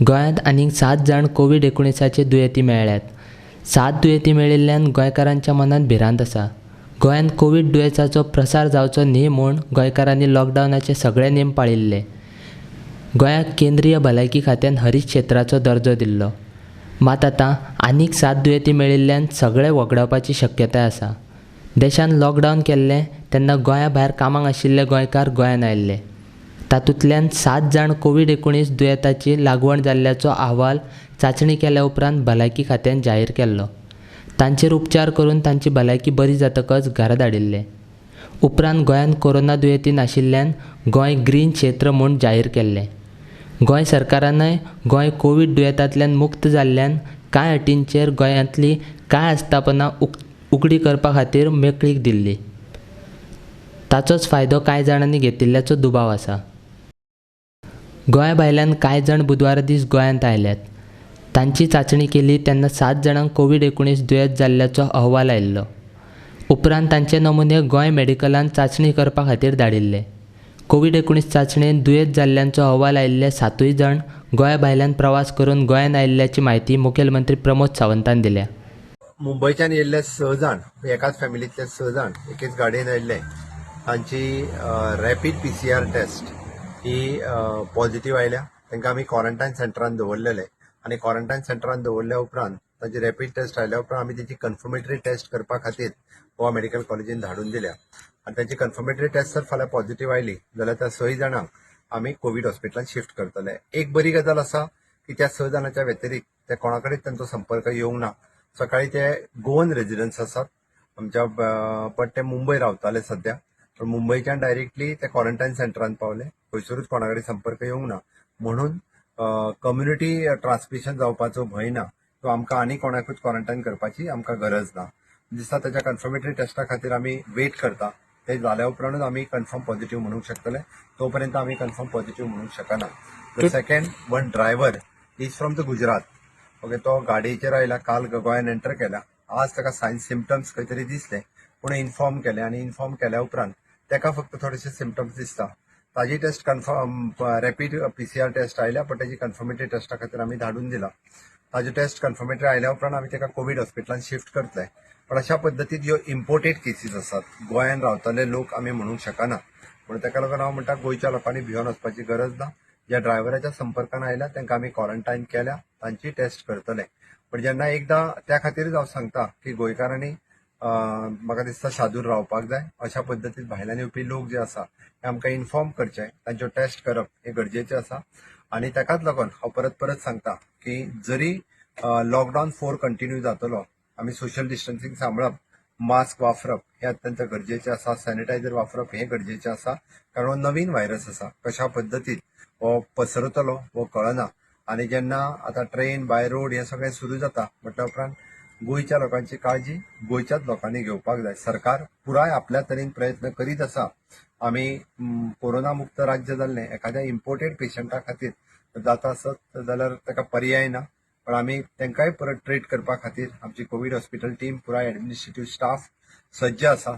गोंयांत आनीक सात जाण कोवीड 19चे दुयेंती मेळ्ळ्यात. सात दुयेंती मेळिल्ल्यान गोंयकारांच्या मनांत भिरांत आसा. गोंयांत कोवीड दुयेंसाचो प्रसार जावचो न्ही म्हूण गोंयकारांनी लॉकडावनाचे सगळे नेम पाळिल्ले. गोंयाक केंद्रीय भलायकी खात्यान हरीत क्षेत्राचो दर्जो दिल्लो. मात आतां आनीक सात दुयेंती मेळिल्ल्यान सगळे वगडावपाची शक्यताय आसा. देशान लॉकडावन केल्लें तेन्ना गोंया भायर कामाक आशिल्ले गोंयकार गोंयांत आयिल्ले. तातूंतल्यान सात जाण कोवीड 19 दुयेंताची लागवण जाल्ल्याचो अहवाल चांचणी केल्या उपरांत भलायकी खात्यान जाहीर केल्लो. तांचेर उपचार करून तांची भलायकी बरी जातकच घरा धाडिल्ले. उपरांत गोंयांत कोरोना दुयेंती नाशिल्ल्यान गोंय ग्रीन क्षेत्र म्हूण जाहीर केल्लें. गोंय सरकारानय गोंय कोवीड दुयेंतांतल्यान मुक्त जाल्ल्यान कांय अटींचेर गोंयांतली कांय आस्थापनां उगडी करपा खातीर मेकळीक दिल्ली. ताचोच फायदो कांय जाणांनी घेतिल्ल्याचो दुबाव आसा. गोंया भायल्यान कांय जाण बुधवारा दीस गोंयांत आयल्यात. तांची चांचणी केली तेन्ना सात जाणांक कोवीड 19 दुयेंत जाल्ल्याचो अहवाल आयिल्लो. उपरांत तांचे नमुने गोंय मेडिकलांत चांचणी करपा खातीर धाडिल्ले. कोवीड 19 चांचणेंत दुयेंत जाल्ल्यांचो अहवाल आयिल्ले सातूय जाण गोंया भायल्यान प्रवास करून गोंयांत आयिल्ल्याची म्हायती मुखेलमंत्री प्रमोद सावंतान दिल्या. मुंबयच्यान येयल्ले स जाण, एकाच फॅमिलींतले स जाण एकेच गाडयेन आयिल्ले, तांची रॅपीड पीसीआर टेस्ट ही पॉझिटिव्ह आयल्या. तांकां आमी क्वॉरंटायन सेंटरान दवरलेले आनी क्वॉरंटायन सेंटरान दवरल्या उपरांत, तांची रॅपीड टेस्ट आयल्या उपरांत आमी तांची कन्फर्मेटरी टेस्ट करपा खातीर गोवा मेडिकल कॉलेजीन धाडून दिल्या. आनी तांची कन्फर्मेटरी टेस्ट जर फाल्यां पॉझिटिव्ह आयली जाल्यार त्या सय जाणांक आमी कोवीड हॉस्पिटलान शिफ्ट करतले. एक बरी गजाल आसा की त्या स जाणांच्या व्यतिरिक्त ते कोणा कडेन तांचो संपर्क येवंक ना. सकाळी ते गोवन रेजिडंट्स आसात आमच्या, बट ते मुंबय रावताले सध्या. पण मुंबयच्यान डायरेक्टली ते क्वॉरंटायन सेंटरान पावले. खंयसरूच कोणा कडेन संपर्क येवंक ना, म्हणून कम्युनिटी ट्रान्समिशन जावपाचो भंय ना किंवा आमकां आनी कोणाकूच क्वॉरंटायन करपाची आमकां गरज ना. दिसता ताच्या कन्फर्मेटरी टेस्टा खातीर आमी वेट करता. ते जाल्या उपरांतूच आमी कन्फर्म पॉझिटिव्ह म्हणूंक शकतले. तो पर्यंत आमी कन्फर्म पॉझिटिव्ह म्हणूंक शकना. The second one driver is from the Gujarat, okay. तो गाडयेचेर आयला, काल गोंयान एंटर केला. आज ताका सायन सिमटम्स खंय तरी दिसले पूण इन्फॉर्म केले आनी इन्फॉर्म केल्या उपरांत ताका फक्त थोडेशे सिमटम्स दिसता. ताजी test confirm rapid PCR test आयल्या, पण ताजी कन्फर्मेटरी टेस्टा खातीर आमी धाडून दिला. ताजी टेस्ट कन्फर्मेटरी आयल्या उपरांत आमी ताका कोवीड हॉस्पिटलान शिफ्ट करतले. पण अशा पद्दतीन ह्यो इम्पोर्टेड केसीस आसात, गोंयान रावतले लोक आमी म्हणूंक शकना. म्हणून ताका लागून हांव म्हणटा, गोंयच्या लोकांनी भियोन वचपाची गरज ना. ज्या ड्रायव्हराच्या संपर्कान आयल्या तांकां आमी क्वॉरंटायन केल्या, तांची टेस्ट करतले. पण जेन्ना एकदां, त्या खातीरच हांव सांगता की गोंयकारांनी म्हाका दिसता शादूर रावपाक जाय. अशा पद्दतीन भायल्यान येवपी लोक जे आसा ते आमकां इन्फॉर्म करचे, तांच्यो टेस्ट करप हें गरजेचें आसा. आनी ताकाच लागून हांव परत परत सांगता की जरी लॉकडावन 4 कंटिन्यू जातलो, आमी सोशल डिस्टन्सिंग सांबाळप, मास्क वापरप हें अत्यंत गरजेचें आसा, सॅनिटायझर वापरप हें गरजेचें आसा, कारण हो नवीन व्हायरस आसा. कशा पद्दतीन हो पसरतलो हो कळना. आनी जेन्ना आतां ट्रेन, बाय रोड हें सगळें सुरू जाता म्हटल्या उपरांत गोंयच्या लोकांची काळजी गोंयच्याच लोकांनी घेवपाक जाय. सरकार पुराय आपल्या तरेन प्रयत्न करीत आसा. आमी कोरोना मुक्त राज्य जाल्लें. एखाद्या इम्पोर्टेड पेशंटा खातीर जाता आसत जाल्यार ताका पर्याय ना, पण आमी तांकांय परत ट्रीट करपा खातीर आमची कोवीड हॉस्पिटल टीम, पुराय एडमिनिस्ट्रेटीव स्टाफ सज्ज आसा.